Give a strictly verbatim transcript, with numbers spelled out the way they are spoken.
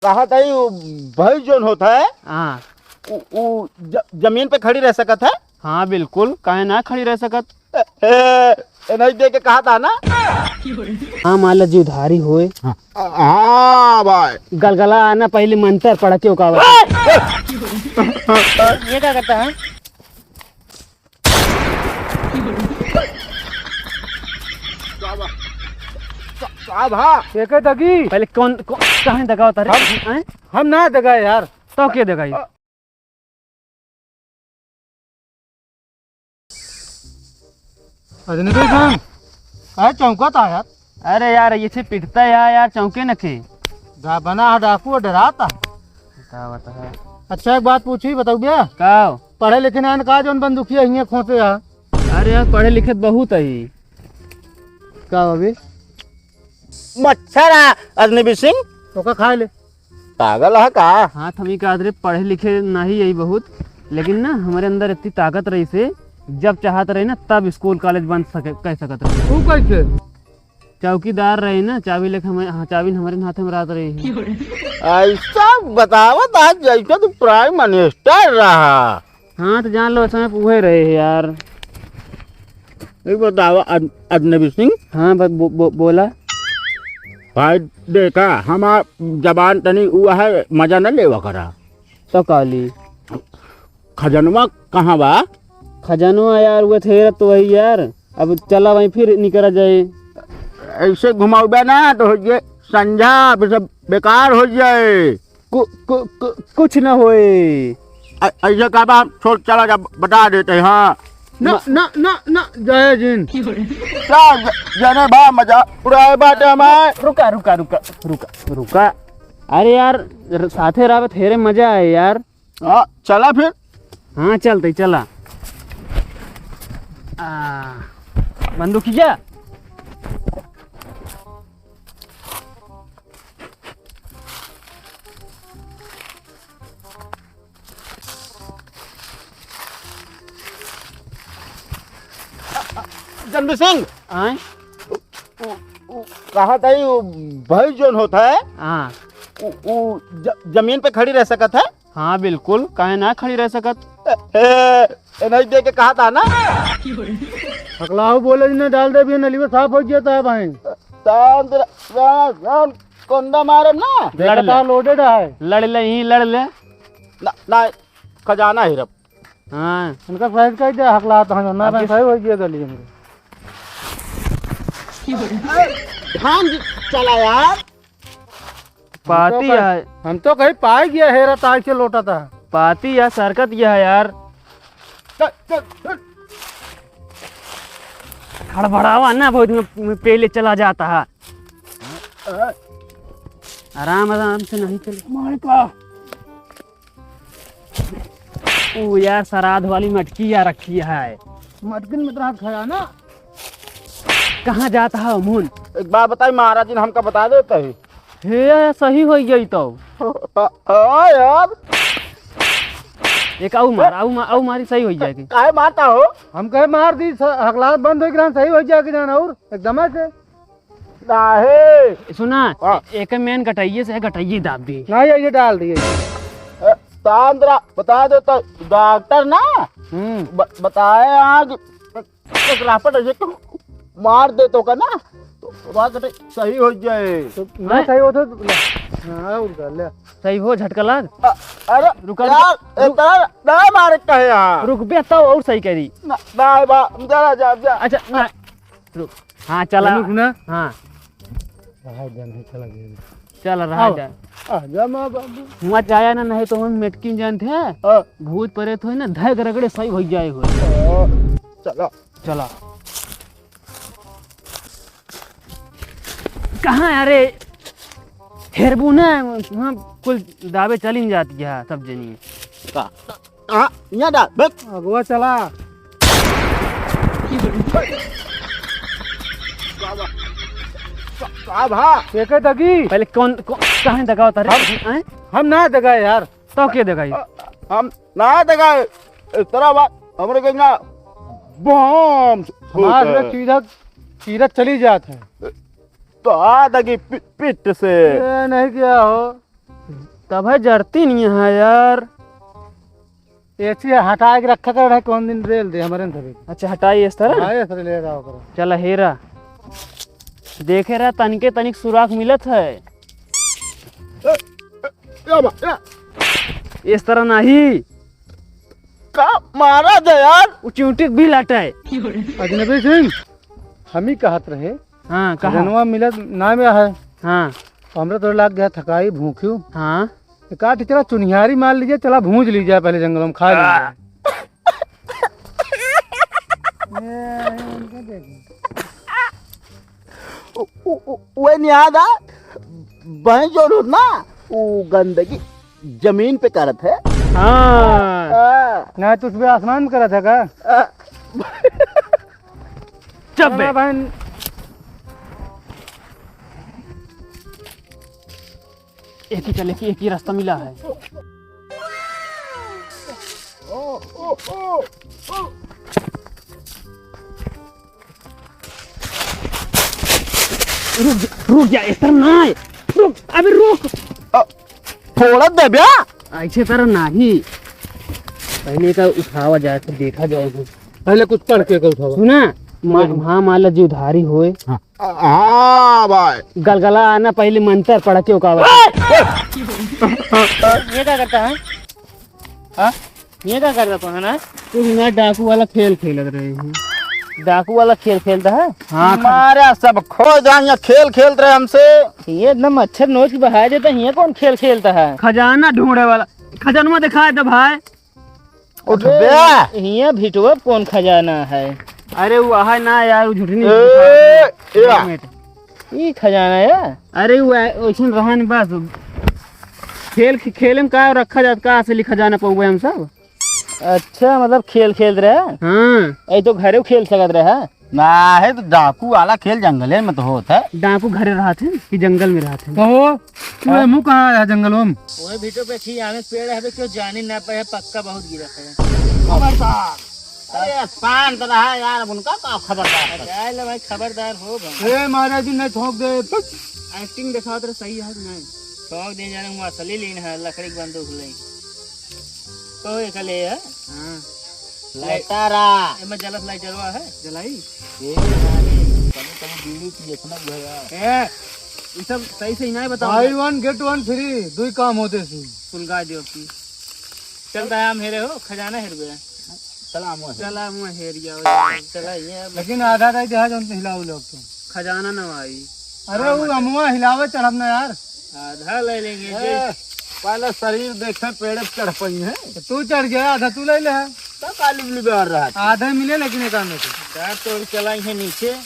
कहा था, वो भैंस जोन होता है, हाँ। उ, उ ज-, जमीन पे खड़ी रह सकत है? हाँ, बिल्कुल, काहे ना खड़ी रह सकत? ए, ए, ए, नहीं दे के कहा था ना? हाँ, मान ला जी उधारी होए। हाँ। हाँ, भाई। गलगला आना पहले मंत्र पढ़ के उकावा। ये क्या करता है? साहब, हाँ। एके दगी। पहले कौन, कौन, कहाँ दगा होता रे? हम, हैं? हम ना दगा यार। तो के दगाई? अ- अजनबी खान, काहे चौंकत है यार? अरे यार, ये छे पिटता है यार, चौंके न खे। गा-, बना है डाकू, डराता। का बता है? अच्छा, एक बात पूछी, बताऊ भैया? का? पढ़े लिखे ना का जौन बंदूकिया हियाँ खोंसे है? अरे यार, पढ़े लिखे त बहुत है। का अभी? मच्छर आ, अजनबी सिंह। ओका खाए ले। पागल है का? हाँ, थमी का रे, पढ़े लिखे नहीं यही बहुत, लेकिन ना हमारे अंदर इतनी ताकत रही से, जब चाहत रहे ना तब स्कूल कॉलेज बंद सके, कह सकत रहे। तू कैसे? चौकीदार रहे ना, चाबी लेके हमारे, हाँ, चाबी हमारे हाथ में रात रही है। ऐसा बतावत आज जैसे तू प्राइम मिनिस्टर रहा। हाँ, तो जान लो, समय पे उहे रहे हैं यार। एक बतावा, अज-, अजनबी सिंह। हाँ, ब-, बो-, बो-, बोला। भाई, देखा, हमार जबान तनी उ है, मजा न लेवा करा। तो काली। खजनवा कहाँ बा? खजनवा यार, वो थे तो वही यार। अब चला वहीं फिर निकरा जाए। ऐसे घुमाउबे ना तो हो जाए संझा, फिर सब बेकार हो जाए। कु-, कु-, कु-, कुछ न होए। अ-, ऐसे का बा, छोड़, चला जा, बता देते हैं, हाँ। ना, म- ना, ना, ना, जय जिन। क्या ज-, जने बा मजा उड़ाए बाटे हमार। रुका, रुका, रुका, रुका, रुका। अरे यार, र-, साथे रहबे त हेरे मजा आए यार। हाँ, चला फिर। हाँ, चलते, चला। आ, बंदूकिया। जनबी सिंह। आय? उ, उ, उ, कहा था, वो भैंस जोन होता है, हाँ। उ, उ ज-, जमीन पे खड़ी रह सकत है? हाँ, बिल्कुल, काहे ना खड़ी रह सकत? ए, ए, ए, नहीं दे के कहा था ना? हकलाऊ बोले जी, ना डाल दे, भी नली में साफ हो गया था भाई। तान तेरा, तान, तान, कोंदा मारब ना। लड़ ले। देखा, loaded है। लड़ ले, यहीं लड़ ले। ना, ना, खजाना ही रब। हाँ। उनका सही कह दे, हकला तो हम ना अब भाई, जिस सही हो गया गली में। ध्यान दे, चला यार। पाती हम तो है। कहीं, हम तो कहीं पाई गया, हेरा ताई से लोटा था। पाती या सरकत या है यार। चल, चल, चल। हड़बड़ावा ना, बहुत में, में पहले चला जाता है। आराम, आराम से नहीं चले। मार का? ओ यार, श्राद्ध वाली मटकी या रखी है। मटकिन में तो हाथ खाया ना। कहाँ जाता है अमून? एक बात बताई, महाराज जी ने हमका बता देता है। हे, सही हो गई तो। हाँ यार। एक आऊ मार, आऊ मार, आऊ मारी सही हो जाएगी। काहे मारता हो? हम कहे मार दी, स-, हकलात बंद हो गया, सही हो जाएगी जान और एकदम से। काहे? सुना, हाँ। एक मेन गटइये से गटइये दाब दी। नहीं, ये डाल दिए। ए, तांद्रा, बता दे तो डॉक्टर ना, हम्म। ब-, बताए यहाँ कि एक रापट ऐसे तो मार दे तो का ना, तो बात सही हो जाए। तो ना हैं? सही हो तो, हाँ, उनका ले। सही हो, झटका लाग। अ-, अरे, रुका, यार, रुका, ए, रुक। तेरा ना मारे कहे यहाँ। रुक बे, तो और सही करी। ना, ना, बा, जा, जा, जा। अच्छा, ना, रुक। हाँ, चला। रुक ना। हाँ। रहा जा, नहीं चला गया। चल, रहा जा। आ जा, माँ बाबू। हुआ जाया ना, नहीं तो हम मेटकिन जानते हैं। हाँ। भूत प्रेत होई ना, धैग रगड़े सही हो जाए हो। हाँ, चला। चला। कहाँ, अरे, हेरबू ना, वहाँ कुल दावे चलिन जाती है सब जनी। का? हाँ, यहाँ डाल, बस। अगुआ चला। का भा? एके दगी। पहले कौन, कौन, कहाँ दगा होता रे? हम, हैं? हम ना दगा यार। तो के दगाई? अ, हम ना दगा। इस तरह बात, हमरे के ना बम हमारे होता है। सीधा, सीधा चली जात है। तो आ दगी पि-, पिट से। ये नहीं किया हो। तब है जरती नहीं है यार। एची हटाए के रखा कर रहे, कौन दिन रेल दे हमरे न सभी। अच्छा, हटाई इस तरह? हाँ, इस तरह ले जाओ करो। चला हेरा। देखे रहा, तनिके तनिक सुराख मिलत है। ए, ए, या बा, या। इस तरह नहीं। का मारा दे यार? वो चिमटिक भी लाटा है। अजनबी सिंह, हम ही कहत रहे। हाँ, कहा? खजनवा मिलत ना में है। हाँ। तो हमरा तो लाग गया थकाई, भूख्यू। हाँ। एक आठ चला चुनिहारी मार लीजिए, चला भूंज लीजिए पहले जंगल में, खा लीजिए। उ, उ, उ, वही नहीं याद आ, बहन जो रोज ना, वो गंदगी जमीन पे करत है। हाँ। हाँ। ना, तो उसमें आसमान में करत है का? हाँ। चुप बे। ना बहन। एक ही चले कि एक ही रास्ता मिला है। रुक जा, रुक जा, इस तरह ना है। रुक, अबे रुक। अ, थोड़ा दे बे। ऐसे तरह नहीं। पहले का उठावा जाए, फिर देखा जाए। पहले कुछ पढ़ के का उठावा। सुना, मा-, हम्म। वहाँ माला जी उधारी होए। हाँ। हाँ भाई। गलगला आना पहले मंत्र पढ़ के ओकावा। ये क्या करता है? हाँ? ये क्या करता तू है ना? तू ना डाकू वाला खेल खेलत रहे हैं। डाकू वाला खेल खेलता है? हाँ, खा- मारा सब खो जाए, यहाँ खेल खेलत रहे हमसे। ये इतना मच्छर नोच के बहा देता है, ये कौन खेल खेलता है? खजाना ढूंढे वाला। खजानवा दिखाए दे भाई। उठ अबे, बे। हियाँ भिटवा कौन खजाना है? अरे वो है ना यार, वो झुठनी ए, ए। ई खजाना है? अरे वो ऐ-, वैसन रहा नहीं बस। खेल, खेले में का रखा जात, का असली खजाना पउबे हम सब? अच्छा, मतलब खेल खेलत रहे? हाँ। ऐ तो घरे खेल सकत रहे। ना है तो डाकू वाला खेल जंगले में तो होत है। डाकू घरे रहत है कि जंगल में रहत है? कहो, तू हाँ? मुँह कहाँ आया जंगल में? ओए भिटो पे छी, आमे पेड़ है, क्यों जानी ना पाए, पक्का बहुत गिरत है। खबरदार। अरे, शांत रहा यार, अब उनका का खबरदार कर? अरे, ले भाई, खबरदार हो भाई। ए, महाराज जी, नहीं ठोक दे। Acting दिखावत रहे, सही है कि नहीं? ठोक दे, जाने वो असली लीन है, लकड़ी के बंदूक ले। तो ये का ले है? हाँ। लाइटारा। एमे जलत लाइटरवा है, जलाई? ए, अरे, तनी, तनी बीड़ी पी, इतना भया। ए, ये सब सही, सही नहीं बताओ। Buy one, get one free, दुई काम होते सी। सुलगा दियो की। चलता है, हम हेरे हो, खजाना हेर गया। चला, मुँह हेर। चला, मुँह हेर गया, चला, ये अब लेकिन आधा रह गया, जौन हिलाओ लोग तुम। खजाना न आई। अरे, हाँ, वो मतलब। अमुआ हिलावे चढ़ब ना यार। आधा ले लेंगे, ए, जे पहले शरीर देखे, पेड़े पे चढ़ पाई है। तो तू चढ़ गया, आधा तू ले ले है। तो काली बिल्ली बैठ रहा है। आधा मिले, लेकिन एक आने से। डर तो चला ही है नीचे।